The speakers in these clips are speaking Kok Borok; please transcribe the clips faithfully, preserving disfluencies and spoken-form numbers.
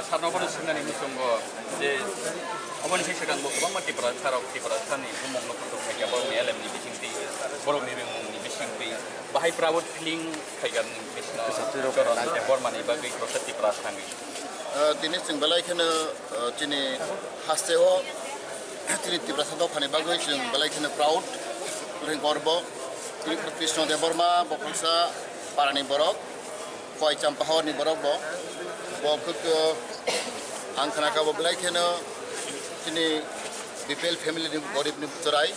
Sarno bono swinani muchungo je oboni se swkang bo kwbangma Tiprasa rok, Tiprasa ni bumung no kutuk khaikha, borokni elem ni bisingtwi, borokni ringmung ni bisingtwi, bahai proud feeling khaikha ni bisino Kwchak twi rok Choron khaikha. Debbarma ni bagwi khoroksa Tiprasa thangwi. Ah, tini chwng belai kheno, ah, chini hasteo chini Tiprasa dophani bagwi chwng belai kheno proud, belai gorbo. Tini Krishna Debbarma bo khoroksa parani borok. Koi Champahor ni borok bo, bo khe, ang khna kha bo belai kheno chini B P L family ni, gorib ni chwrai,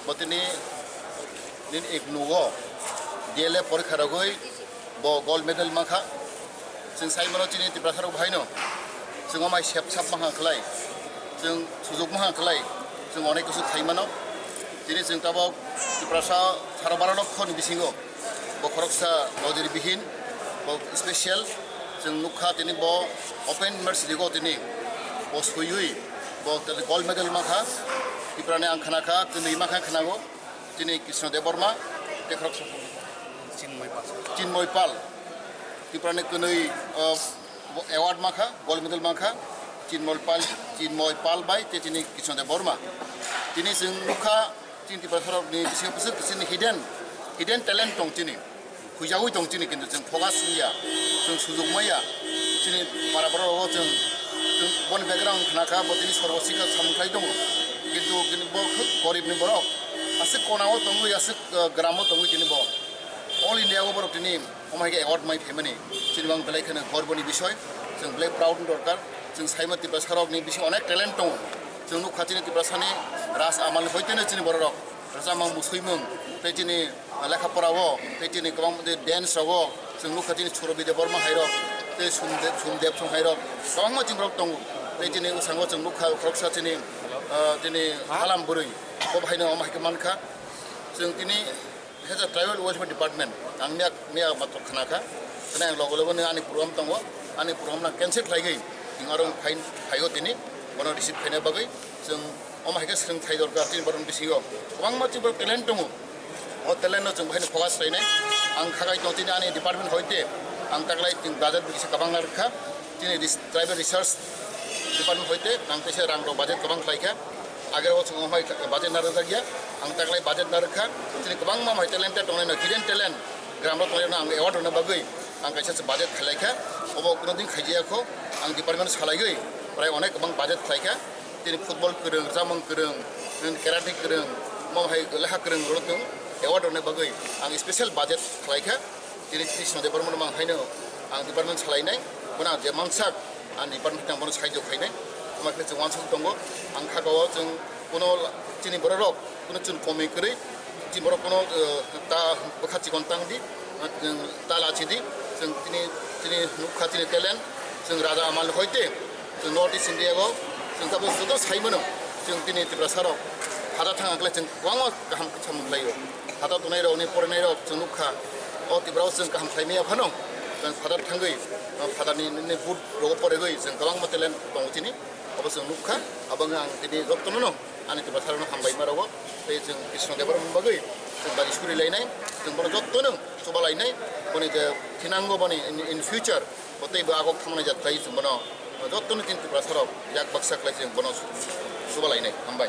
bo tini nini ek nugo D L F porikha rogwi bo gold medal mankha. Chwng sai mano chini Tiprasa rok bahaino chwng omai sep sap mankha khlai, chwng sujuk mankha khlai, chwng onek kisu khai mano. Tini chwng tabok Tiprasa saro baro lokho ni bisingo. Bo khoroksa nojir bihin, bo special. Chwng nukha tini bo open university go tini bo swiwi bo tini gold medal mankha. Tiprani ang khna kha, tini mankha khnago tini Krishna Debbarma, tei khoroksa Chinmoy Pal. Chinmoy Pal. Tiprani kwnwi, uh, bo award mankha, gold medal mankha. Chinmoy Pal, Chinmoy Pal bai tei tini Krishna Debbarma. Tini chwng nukha, chini Tiprasa rok ni bisingo bwswk chini hidden, hidden talent tong chini. Huijagwi tong chini, kintu chwng focus wngya, chwng sujuk maya. Chini para borok rogo chwng, chwng boni background khna kha, bo tini Sarva Shiksha samung khlai tongo. Kintu, kintu bo khub gorib ni borok. Aswk kona o tongwi, aswk, uh, gram o tongwi tini bo. All India o borok tini omo hai khe award mai phaimani chini bang belai kheno gorboni bisoy, chwng belai proud ni dorkar. Chwng saima Tiprasa rok ni bisingo onek talent tongo. Chwng nukha chini Tiprasa ni ras amal ni hoiteno chini borok rok rwchapmung, musuimung, tei chini lekha pora o, tei chini kwbang dance rogo chwng nukha chini Surobi Debbarma hai rok, tei Sumdep, Sumdep Song hai rok, kwbangma chini borok tongo. Tei chini bwskango chwng nukha khoroksa chini, ah, chini halam bwrwi, bo haino omo hai khe mankha. Chwng tini As a Tribal Welfare Department, ang miya, miya matwk khna kha. Khna ang logo logo ni ani program tongo, ani program no cancel khlaigwi, ang aro phai, phaigo tini, bono receive khaina bagwi, chwng omo hai khe swrwng thai dorkar, chini borok ni bisingo kwbangma chini borok talent tongo. O talent no chwng bahai no focus khlainai. Ang khagai tong tini ani department hoite, ang taklai chwng budget bo kisa kwbang narwkha. Chini ris-, tribal research department hoite ang teisa rang rok budget kwbang khlai kha. Age o chwng omo hai budget narwk jak ya, ang taklai budget narwk kha. Chini kwbangma mai talented tongnai no, hidden talent, gram rok tongnai no ang award rwna bagwi ang kaisa se budget khlai kha. Obo kuno din khaijaya kho, ang department salaigwi prai onek kwbang budget khlai kha. Chini football kwrwng, rwchapmung kwrwng, karate kwrwng, omo hai lekha kwrwng rok no award rwna bagwi ang special budget khlai kha. Tini Krishna Debbarma no mang haino ang department salainai, bono ang je mangsak ang department ang bono saijo khainai. Omo khe chwng uansuk tongo, ang kha o chwng kuno la-, chini borok rok kuno chwng komwi kwrwi, chini borok kuno, eh, ta bwkha chikon tang di, eh, chwng ta lachi di, chwng tini, tini nukha chini talent, chwng raja amal hoite. Chwng North East India o chwng tabuk joto sai mano, chwng tini Tiprasa rok hata thang khlai chwng kwbangma kaham khe samung khlaio. Hata tongnai rok ni porinai rok chwng nukha, o Tripura o chwng kaham khlai maya phano, chwng father thangwi, o father ni, ni boot rogo porigwi chwng kwbangma talent tongo chini, obo chwng nukha. Abo wngkha ang tini jotono no ani Tiprasa rok no hambai ma rogo, tei chwng Krishna Debbarma bagwi chwng bari suri lainai, chwng bono jotono chuba lainai, boni je thinango boni in, in future. Bo tei bo agok thangmani jat khlai chwng bono jottoni tin Tiprasa rok yak baksa khlai chwng bono chuba lainai. Hambai.